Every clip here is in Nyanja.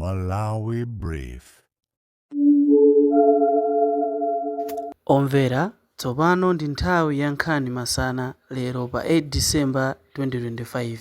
Malawi Brief. Omvera, tsopano ndi nthawi ya nkhani masana lero pa 8 December 2025.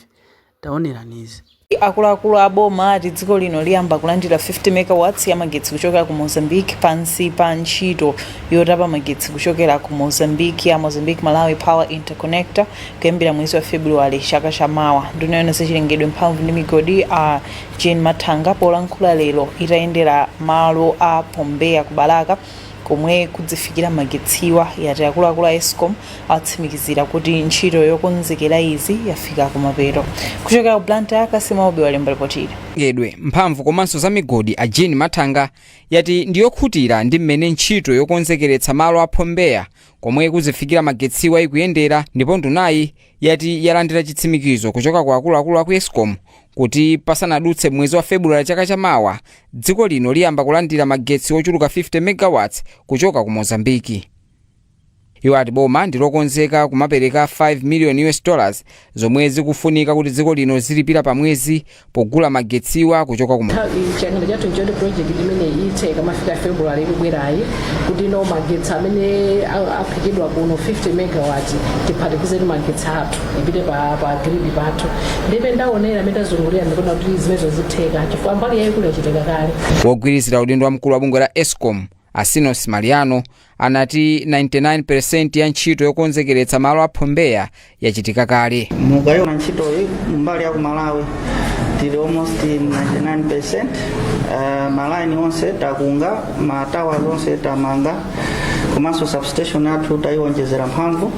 Taonerani izi. Akuluakulu a boma ati dziko lino liyamba kulandira 50 megawatts ya magetsi kuchokera ku Mozambique pansi pa ntchito yotapa magetsi kuchokera ku Mozambique ya Mozambique Malawi Power Interconnector kuyambira mwezi wa February chaka cha mawa. Nduna yoona zachilengedwe, mphamvu ndi migodi a Jean Mathanga polankhula lero itayendera malo a Phombeya ku Balaka komwe kudzifikira magetsiwa yati akuluakulu a Escom atsimikizira kuti ntchito yokonzekera izi yafika kumapeto. Kuchokera ku Blantyre, Cassim Aubi walemba ripoti ili. Chilengedwe, mphamvu komanso za migodi a Jean Mathanga yati ndiyokhutira ndi mmene ntchito yokonzekeretsa malo a Phombeya komwe kuzifikira magetsiwa ikuyendera, ndipo ndunayi yati yalandira chitsimikizo kuchoka kwa akuluakulu aku Escom kuti pasanadutse mwezi wa February chaka chamawa dziko lino liyamba kulandira magetsi ochuluka 50 megawatts kuchoka ku Mozambiki. Iwo ati boma ndilokonzeka kumapereka 5 million US dollars zomwe zikufunika kuti dziko lino zilipira pa mwezi pogula magetsiwa kuchoka ku Chiyang'ano chathu nchoti project imeneyi ithe ikamafika February ikubwerayi, kuti no magetsi amene aphikidwa kuno 50 megawatt tiphatikize ndi magetsi athu ipite pa grid pathu. Ndipo ndaonera amene ndazungulira, ndikuona kuti zimenezo zitheka chifukwa mbali yayikulu yachitika kale. Wogwirizira udindo wa mkulu wa bungwe la Escom a Sinos Mariano anati 99% ya ntchito yokonzekeretsa malo a Phombeya yachitika kale. Mukayiona ntchitoyi mbali ya ku Malawi tili almost 99%. Malaini onse takunga, ma towers onse tamanga, komanso substation yathu tayiwonjezera mphamvu.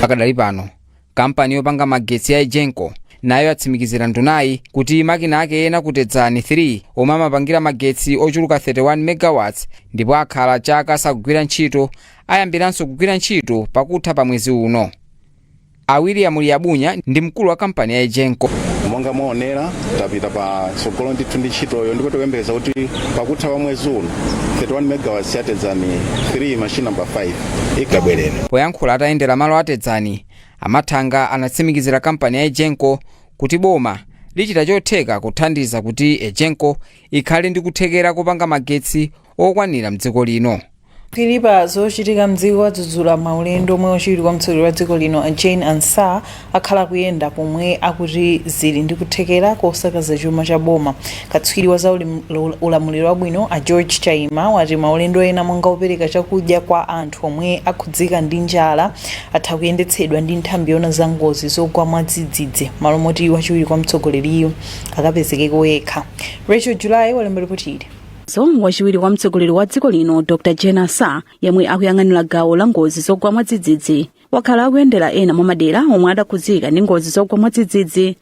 Pakadali pano kampani yopanga magetsi ya Egenco nayo yatsimikizira ndunayi kuti makina ake ena ku Tedzani 3 omwe amapangira magetsi ochuluka 31 megawatts ndipo akhala chaka sakugwira ntchito ayambiranso kugwira ntchito pakutha pa mwezi uno. A William Liabunya ndi mkulu wa kampani ya Egenco. Monga mwaonera, tapita pa tsogolo ndithu ndi ntchitoyo, ndipo tikuyembekeza kuti pakutha pa mwezi uno 31 megawatts ya Tedzani 3 machine number 5 ikabwerera. Poyankhula atayendera malo a Tedzani, a Mathanga anatsimikizira kampani ya Egenco kuti boma lichita chotheka kuthandiza kuti Egenco ikhale ndi kuthekera kopanga magetsi okwanira mdziko lino. Katswiri pa zochitika mdziko wadzudzula maulendo omwe wachiwiri kwa mtsogoleri wa dziko lino Jane Ansah akhala akuyenda, pomwe akuti zili ndi kuthekera kosakaza chuma cha boma. Katswiri wa za ulamuliro wabwino a George Chaima wati maulendo ena monga opereka chakudya kwa anthu omwe akhudzika ndi njala atha kuyendetsedwa ndi nthambi yoona za ngozi zogwa mwadzidzidzi malo moti wachiwiri kwa mtsogoleriyu akapezekeko yekha. Rachel July walemba ripoti ili. Wachiwiri kwa mtsogoleri wa dziko lino Dr Jane Ansah, yemwe akuyang'anira gawo la ngozi zogwa mwadzidzidzi, wakhala akuyendera ena mwa madera omwe adakhudzika ndi ngozi zogwa mwadzidzidzi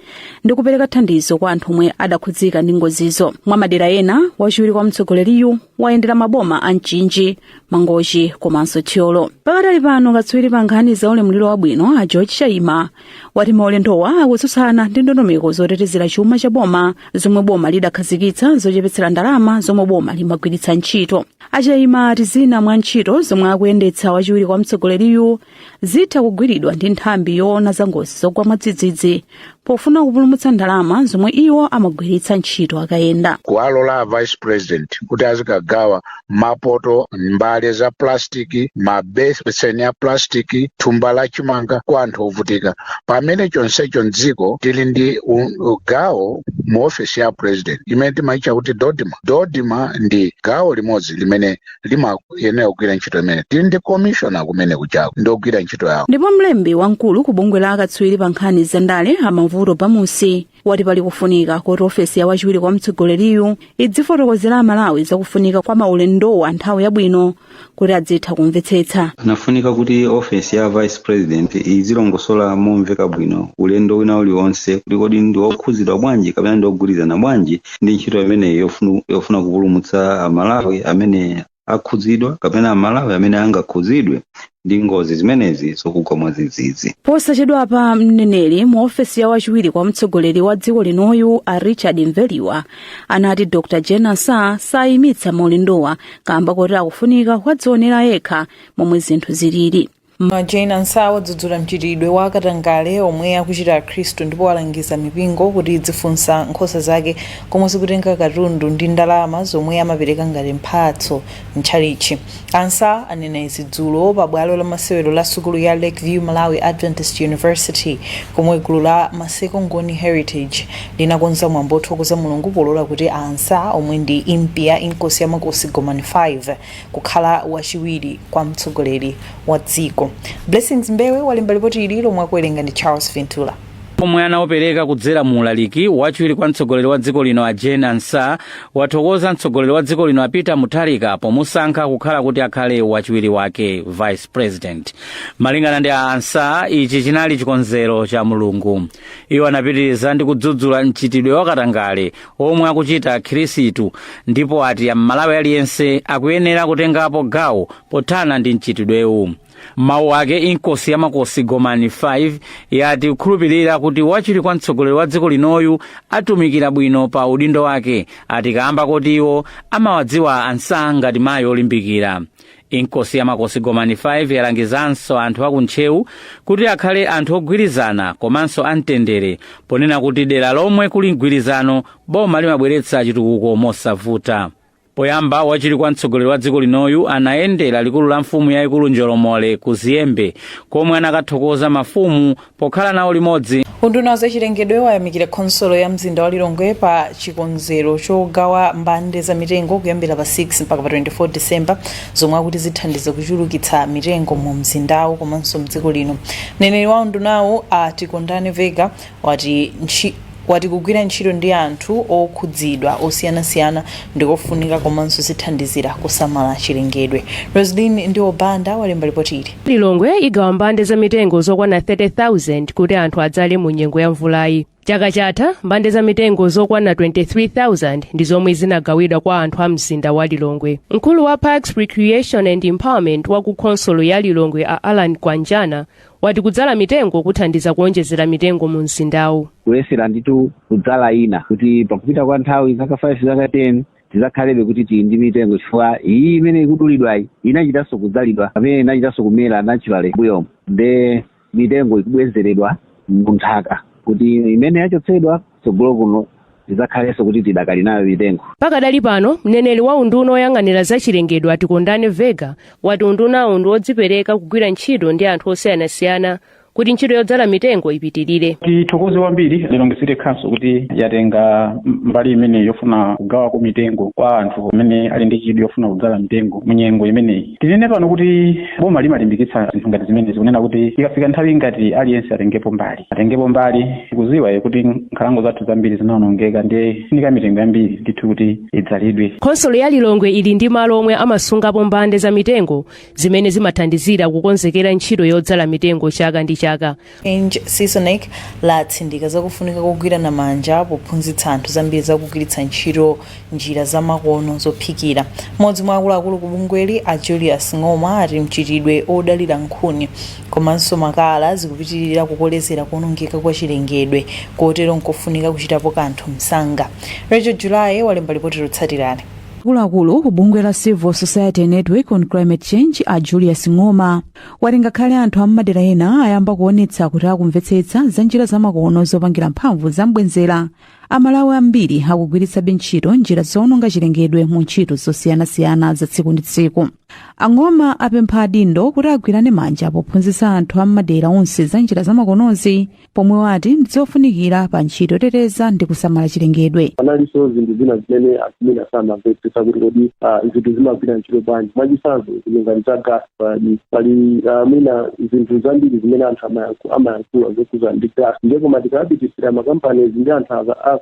ndi kupereka thandizo kwa anthu omwe adakhudzika ndi ngozizo. Mwa madera ena, wachiwiri kwa mtsogoleriyu wayendera maboma a Mchinji, Mangochi komanso Thyolo. Pakadali pano, katswiri pa nkhani za ulamuliro wabwino a George Chaima wati maulendowa akutsutsana ndi ndondomeko zotetezera chuma cha boma zomwe boma lidakhazikitsa zochepetsera ndalama zomwe boma limagwiritsa ntchito. A Chaima ati zina mwa ntchito zomwe akuyendetsa wachiwiri kwa mtsogoleriyu zitha kugwiridwa ndi nthambi yoona za ngozi zogwa mwadzidzidzi pofuna kupulumutsa ndalama zomwe iwo amagwiritsa ntchito akayenda. Kuwalola vice president kuti azikagawa mapoto, mbale za plastiki, mabeseni a plastiki, thumba la chimanga kwa anthu ovutika, pamene chonsecho mdziko tili ndi gawo mu ofesi ya president imene timaitcha kuti DoDMA. DoDMA ndi gawo limodzi limene limayenera kugwira ntchito imene tili ndi commissioner kumene kuchako ndi ogwira ntchito yawo. Ndipo mlembi wamkulu ku bungwe la akatswiri pa nkhani za ndale a Mavuto Bamusi wati pali kufunika kuti ofesi ya wachiwiri kwa mtsogoleriyu idzifotokozera Amalawi zakufunika kwa maulendowa nthawi yabwino kuti adzitha kumvetsetsa. Panafunika kuti ofesi ya vice president izilongosola momveka bwino ulendo wina uliwonse, kuti kodi ndi wokhuzidwa bwanji kapena ndi wogwirizana bwanji ndi ntchito imeneyi yofuna kupulumutsa Amalawi amene akhudzidwa kapena Amalawi amene angakhuzidwe ndi ngozi zimenezi zokugwa mwadzidzidzi. Posachedwapa, mneneri mu ofesi ya wachiwiri kwa mtsogoleri wa dziko linoyu a Richard Mveliwa anati Dr Jane Ansah sayimitsa maulendowa kamba kuti akufunika kukadzionera yekha momwe zinthu zilili. Jane Ansah wadzudzula mchitidwe wa katangale omwe akuchita Akhristu ndipo walangiza mipingo kuti idzifunsa nkhosa zake komwe zikutenga katundu ndi ndalama zomwe amapereka ngati mphatso mtchalichi. Ansah anena izi dzulo pa bwalo la masewero la sukulu ya Lakeview Malawi Adventist University, komwe gulu la Maseko Ngoni Heritage linakonza mwambo othokoza Mulungu polola kuti Ansah, omwe ndi impi ya Inkosi ya Makosi Gomani 5, kukhala wachiwiri kwa mtsogoleri wa dziko. Blessings Mbewe walemba ripoti ili lomwe akuwerenga ndi Charles Ventula. Omwe anaopereka kudzera mu ulaliki, wachiwiri kwa mtsogoleri wa dziko lino a Jane Ansah wathokoza mtsogoleri wa dziko lino a Peter Mutharika pomusankha kukhala kuti akhale wachiwiri wake, vice president. Malingana ndi a Ansah, ichi chinali chikonzero cha Mulungu. Iwo anapitiriza ndi kudzudzula mchitidwe wakatangale omwe akuchita Akhirisitu ndipo ati Amalawi aliyense akuyenera kutengapo gawo pothana ndi mchitidwewu. Mawu ake, Inkosi ya Makosi Gomani 5 yati kukhulupirira kuti wachiwiri kwa mtsogoleri wa dziko linoyu atumikira bwino pa udindo wake, ati kamba kuti iwo amawadziwa Ansah ngati mayi olimbikira. Inkosi ya Makosi Gomani 5 yalangizanso anthu akuNtcheu kuti akhale anthu ogwirizana komanso amtendere, ponena kuti dera lomwe kuli mgwirizano boma limabweretsa chitukuko mosavuta. Poyamba, wachiwiri kwa mtsogoleri wa dziko linoyu anayendera likulu la mfumu yayikulu Njolomole ku Ziyembe, komwe anakathokoza mafumu pokhala nawo limodzi. Unduna wa zachilengedwe wayamikira khonsolo ya mzinda wa Lilongwe pa chikonzero chogawa mbande za mitengo kuyambira pa 6 mpaka pa 24 Disemba, zomwe akuti zithandiza kuchulukitsa mitengo mu mzindawu komanso mdziko lino. Mneneri wa undunawu, a Tikondane Vega, wati kugwira ntchito ndi anthu okhudzidwa osiyanasiyana ndikofunika komanso zithandizira kusamala chilengedwe. Roslin ndi Obanda walemba ripoti ili. Lilongwe igawa mbande za mitengo zokwana 30,000 kuti anthu adzale mu nyengo ya mvulayi. Chaka chatha, mbande za mitengo zokwana 23,000 ndi zomwe zinagawidwa kwa anthu a mzinda wa Lilongwe. Mkulu wa Parks, Recreation and Empowerment wa ku khonsolo ya Lilongwe, a Alan Kwanjana, wati kudzala mitengo kuthandiza kuonjezera mitengo mu mzindawu. Kuyesera nditu kudzala ina kuti pakupita kwa nthawi, zaka 5, zaka 10, tizakhalebe kuti tili ndi mitengo, chifukwa iyi imene ikudulidwayi inachitanso kudzalidwa pamene inachitanso kumera naturally mbuyomo. Nde mitengo ikubwezeredwa munthaka kuti imene yachotsedwa tsogolo kuno tidzakhalenso kuti tidakali nayo mitengo. Pakadali pano, mneneri wa unduna oyang'anira zachilengedwe, Atikondane Vega, wati undunawu ndi wodzipereka kugwira ntchito ndi anthu osiyanasiyana kuti ntchito yodzala mitengo ipitirire. Tithokoze kwambiri Lilongwe City Council kuti yatenga mbali imeneyi yofuna kugawako mitengo kwa anthu amene ali ndi chidwi yofuna kudzala mitengo mu nyengo imeneyi. Tinene pano kuti boma limalimbikitsa zinthu ngati zimenezi, kunena kuti ikafika nthawi ngati aliyense atengepo mbali, atengepo mbali. Tikuziwa kuti nkhalango zathu zambiri zinawonongeka, ndiye funika mitengo yambiri ndithu kuti idzalidwe. Khonsolo ya Lilongwe ili ndi malo omwe amasungapo mbande za mitengo zimene zimathandizira kukonzekera ntchito yodzala mitengo chaka ndi chaka. Change CISONECC latsindika zakufunika kugwirana manja pophunzitsa anthu zambiri zakugwiritsa ntchito njira zamakono zophikira. Mmodzi mwa akuluakulu ku bungweli, a Julius Ng'oma, ati mchitidwe odalira nkhuni komanso makala zikupitirira kukolezera kuonongeka kwa chilengedwe, kotero nkofunika kuchitapo kanthu msanga. Rachel July walemba ripoti lotsatirani. Akuluakulu ku bungwe la Civil Society Network on Climate Change, a Julius Ng'oma, wati ngakhale anthu am'madera ena ayamba kuonetsa kuti akumvetsetsa za njira zamakono zopangira mphamvu zambwenzera, Amalawi ambiri akugwiritsabe ntchito njira zowononga chilengedwe mu ntchito zosiyanasiyana za tsiku ndi tsiku. Ang'oma apempha adindo kuti agwirane manja pophunzitsa anthu am'madera onse za njira zamakonozi, pomwe wati ndizofunikira pa ntchito yoteteza ndi kusamala chilengedwe. Panalinso zinthu zina zimene anthu mwina samamvetsetsa kuti kodi zinthu zimagwira ntchito bwanji. Mwachitsanzo, zinthu ngati za gas, pali mwina zinthu zambiri zimene anthu amayankhula zokhuza ndi gas, ndiye koma tikapitisira makampanies ndi anthu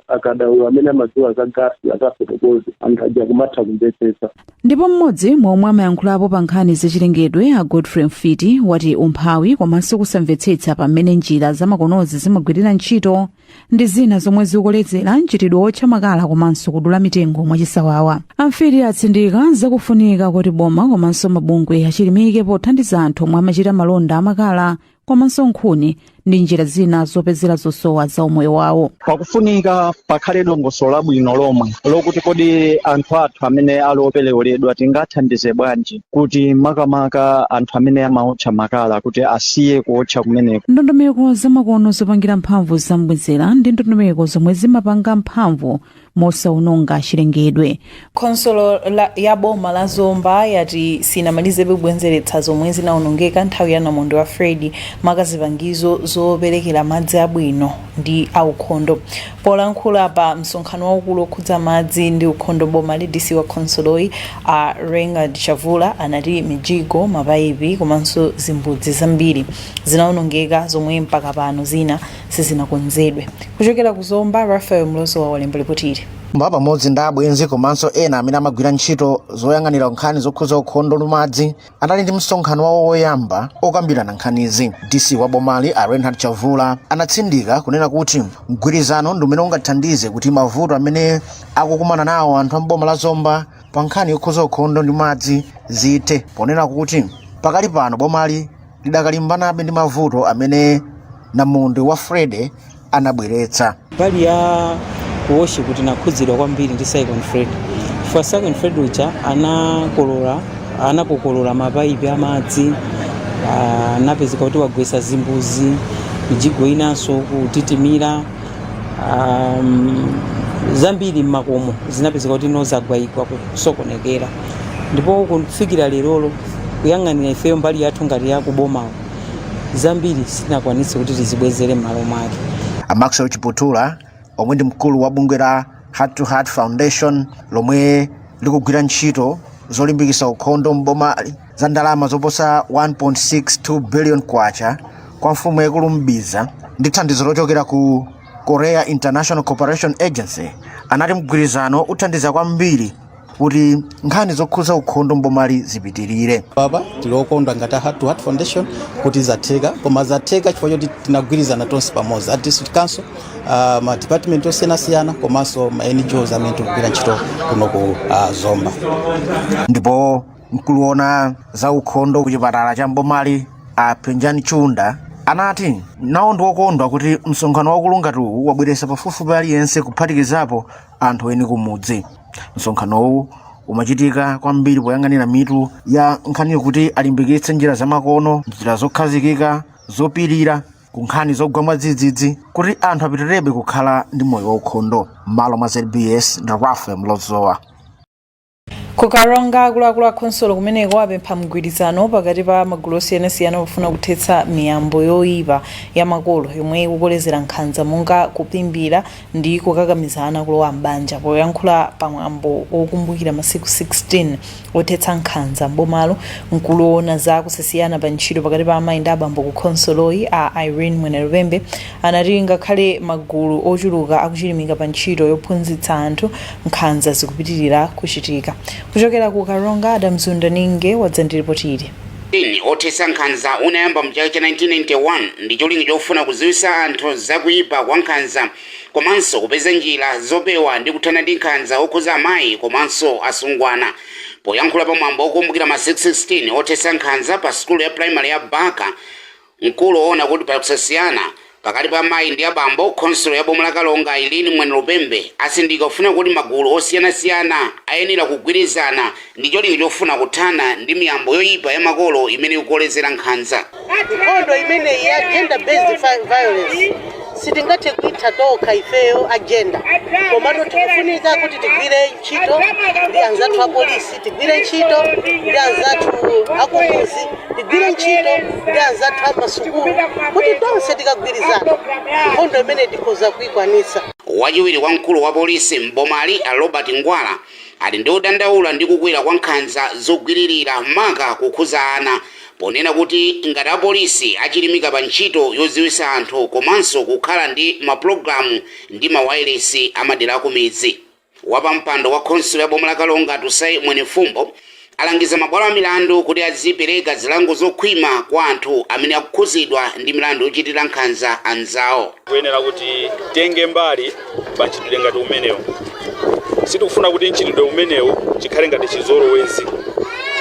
akadaulo amene amadziwa za gas akafotokoze, anthu aja kumatha kumvetsetsa. Ndipo mmodzi momwe amayankhulapo pa nkhani zachilengedwe, a Godfrey Mfiti, wati umphawi komanso kusamvetsetsa pamene njira zamakonozi zimagwirira ntchito ndi zina zomwe zikukolezera mchitidwe wotcha makala komanso kudula mitengo mwachisawawa. Amfiti atsindika zakufunika kuti boma komanso mabungwe achilimike pothandiza anthu omwe amachita malonda amakala komanso nkhuni Ndi njira zina zopezera zosowa za umoyo wawo. Pakufunika pakhale dongosolo labwino lomwe lokuti kodi anthu athu amene ali opereweredwa tingathandize bwanji kuti makamaka anthu amene amaotcha makala kuti asiye kuotcha kumeneko. Ndondomeko zamakono zopangira mphamvu zambwezera ndi ndondomeko zomwe zimapanga mphamvu mosawononga chilengedwe. Khonsolo ya boma la Zomba yati sinamalizebe kubwezeretsa zomwe zinawonongeka nthawi ya namondwe wa Freddy, maka zipangizo zoperekera madzi abwino ndi aukhondo. Polankhula pa msonkhano waukulu okhudza madzi ndi ukhondo boma, DC wa khonsoloyi a Reinhard Chavula anati mijigo, mapayipi komanso zimbudzi zambiri zinawonongeka zomwe mpaka pano zina sizinakonzedwe. Kuchokera ku Zomba, Rafael Mlozo walemba ripoti ili. Mba pamodzi ndi abwenzi komanso ena amene amagwira ntchito zoyang'anira nkhani zokhudza ukhondo ndi madzi anali ndi msonkhano wawo woyamba okambirana nkhanizi. DC wa bomali a Reinhard Chavula anatsindika kunena kuti mgwirizano ndi umene ungathandize kuti mavuto amene akukumana nawo anthu a mboma la Zomba pa nkhani yokhudza ukhondo ndi madzi zithe, ponena kuti pakali pano bomali lidakalimbanabe ndi mavuto amene namondwe wa Freddy anabweretsa. Mbali ya ku WASH kuti nakhudzidwa kwambiri ndi Cyclone Freddy, chifukwa Cyclone Freddy uja anakokolola mapayipi amadzi, anapezeka kuti wagwetsa zimbuzi, mijigo inanso kutitimira, zambiri mmakomo zinapezeka kuti no zagwayigwa, kusokonekera. Ndipo kufikira lerolo, kuyang'anira ifeyo mbali yathu ngati ya kubomawo, zambiri sitinakwanitse kuti tizibwezere m'malo mwake. A Maxwell Chiputula, omwe ndi mkulu wa bungwe la Heart to Heart Foundation lomwe likugwira ntchito zolimbikitsa ukhondo mboma za ndalama zoposa 1.62 billion kwacha kwa mfumu yaikulu Mbiza ndi thandizo lochokera ku Korea International Cooperation Agency, anati mgwirizano uthandiza kwambiri kuti nkhani zokhudza ukhondo mbomali zipitirire. Papa tili okondwa ngati a Heart to Heart Foundation kuti zatheka, koma zatheka chifukwa choti tinagwirizana tonse pamodzi, a district council, ma department osiyanasiyana komanso ma NGOs amene tikugwira ntchito kuno ku Zomba. Ndipo mkulu woona za ukhondo ku chipatala cha mbomali a Penjani Chunda anati nawo ndi okondwa kuti msonkhano waukulu ngati uwu wabweretsa pafupifupi aliyense, kuphatikizapo anthu eni kumudzi. Msonkhanowu umachitika kwambiri poyang'anira mitu ya nkhaniyo kuti alimbikitse njira zamakono, njira zokhazikika zopirira ku nkhani zogwa mwadzidzidzi, kuti anthu apitirebe kukhala ndi moyo waukhondo. M'malo mwa ZBS ndi Rafael Mlozowa. Ku Karonga, akuluakulu a khonsolo kumeneko apempha mgwirizano pakati pa magulu osiyanasiyana pofuna kuthetsa miyambo yoyipa ya makolo yomwe ikukolezera nkhanza monga kupimbira ndi kukakamizana kulowa m'banja. Poyankhula pamwambo wokumbukira masiku 16 othetsa nkhanza m'bomalo, mkulu woona za kusasiyana pa ntchito pakati pa amayi ndi abambo ku khonsoloyi a Irene Mwenelupembe anati ngakhale magulu ochuluka akuchilimika pa ntchito yophunzitsa anthu, nkhanza zikupitirira kuchitika. Kuchokera ku Karonga, Adam Zundaninge wadza ndi ripoti ili. Othetsa nkhanza unayamba mchaka cha 1991 ndi cholinga chofuna kudziwitsa anthu zakuyipa kwa nkhanza komanso kupeza njira zopewa ndi kuthana ndi nkhanza okhudza amayi komanso asungwana. Poyankhula pamwambo okumbukira masiku 16 othetsa nkhanza pa sukulu ya primary ya Baka, mkulu woona kuti pakusasiyana pakati pa amayi ndi abambo khonsolo ya boma la Karonga Irene Mwenelupembe asindika kufuna kuti magulu osiyanasiyana ayenera kugwirizana ndi cholinga chofuna kuthana ndi miyambo yoyipa ya makolo imene ikukolezera nkhanza. Nkhondo imeneyi ya gender based violence sitingathe kuitha tokha ifeyo a gender, komatu tikufunika kuti tigwire ntchito ndi anzathu a polisi, tigwire ntchito ndi anzathu akumuzi, tigwire ntchito ndi anzathu amasukulu, kuti tonse tikagwirizana nkhondo imene tikhoza kuyikwanitsa. Wachiwiri kwa mkulu wa polisi mbomali a Robert Ngwala ali ndi odandaula ndi kukwera kwa nkhanza zogwiririra, maka kukhuza ana, ponena kuti ngati apolisi achilimika pa ntchito yodziwitsa anthu komanso kukhala ndi mapulogalamu ndi mawayilesi amadera akumidzi. Wapampando wa khonsolo ya boma la Karonga Tusai Mwenefumbo alangiza mabwalo a milandu kuti azipereka zilango zokhwima kwa anthu amene akukhuzidwa ndi milandu yochitira nkhanza anzawo. Kuyenera kuti tenge mbali pa mchitidwe ngati umenewu. Sitikufuna kuti mchitidwe umenewu chikhale ngati chizolowezi.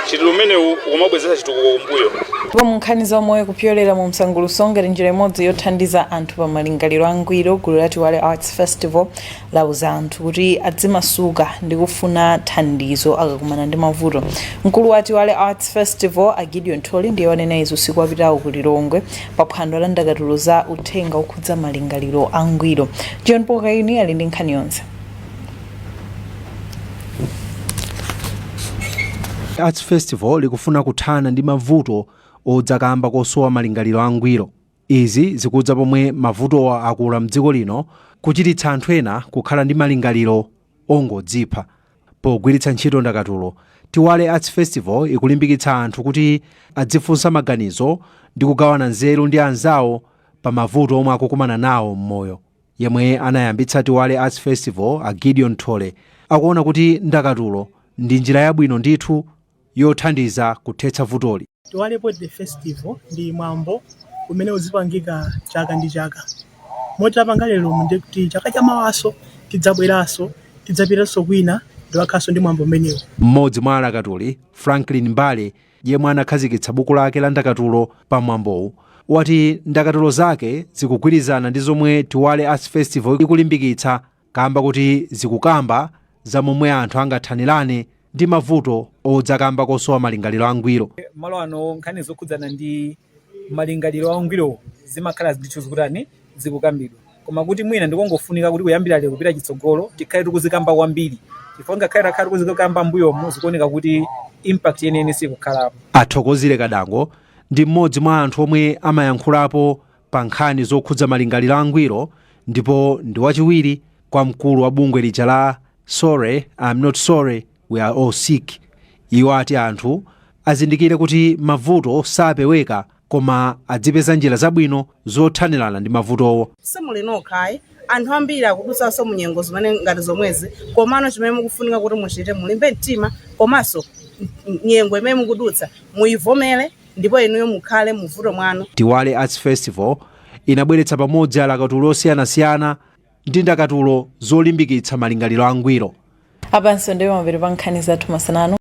Mchitidwe umenewu ukumabwezera chitukuko kumbuyo. Ndipo mu nkhani zomwe, kupyolera mu msangulutso ngati njira imodzi yothandiza anthu pa malingaliro angwiro, gulu la Tiwale Arts Festival lauza anthu kuti adzimasuka ndi kufuna thandizo akakumana ndi mavuto. Mkulu wa Tiwale Arts Festival, a Gideon Tholi, ndiye wanena izi usiku wapitawo ku Lilongwe pa phwando la ndakatulo za uthenga okhudza malingaliro angwiro. John Pokaini ali ndi nkhani yonse. Arts Festival likufuna kuthana ndi mavuto odza kamba kosowa malingaliro angwiro. Izi zikudza pomwe mavutowa akula mdziko lino, kuchititsa anthu ena kukhala ndi malingaliro ongodzipha. Pogwiritsa ntchito ndakatulo, Tiwale Arts Festival ikulimbikitsa anthu kuti adzifunsa maganizo ndi kugawana nzeru ndi anzawo pa mavuto omwe akukumana nawo m'moyo. Yemwe anayambitsa Tiwale Arts Festival, a Gideon Thole, akuona kuti ndakatulo ndi njira yabwino ndithu yothandiza kuthetsa vutoli. Tiwale Poetry Festival ndi mwambo umene uzipangika chaka ndi chaka. Moti tapanga lero, ndiye kuti chaka chamawaso tidzabweranso, tidzapitanso kwina ndiwakhalanso ndi mwambo umenewu. Mmodzi mwa alakatuli, Franklin Mbale, yemwe anakhazikitsa buku lake la ndakatulo pa mwambowu, wati ndakatulo zake zikugwirizana ndi zomwe Tiwale Arts Festival ikulimbikitsa kamba kuti zikukamba za momwe anthu angathanirane ndi mavuto odza kamba kosowa malingaliro angwiro. Malo ano nkhani zokhudzana ndi malingaliro angwiro zimakhala ndithu zikutani, zikukambidwa, koma kuti mwina ndikongofunika kuti kuyambira lero kupita chitsogolo tikhale tikuzikamba kwambiri, chifukwa ngakhale takhala tikuzikamba mbuyomu, zikuoneka kuti impact yeniyeni sikukhalapo. Athokozile Kadango ndi mmodzi mwa anthu omwe amayankhulapo pa nkhani zokhudza malingaliro angwiro ndipo ndi wachiwiri kwa mkulu wa bungwe lija la Sorry I'm Not Sorry We Are All Sick. Iwo ati anthu azindikire kuti mavuto sapeweka, koma adzipeza njira zabwino zothanirana ndi mavutowo. Simuli nokha ayi, anthu ambiri akudutsanso mu nyengo zimene ngati zomwezi, komano chimene mukufunika kuti muchite, mulimbe mtima, komanso nyengo imene mukudutsa muyivomere ndipo inuyo mukhale muvuto mwanu. Tiwale Arts Festival inabweretsa pamodzi alakatuli osiyanasiyana ndi ndakatulo zolimbikitsa malingaliro angwiro. Apanso ndiye mapeto pa nkhani zathu masana ano.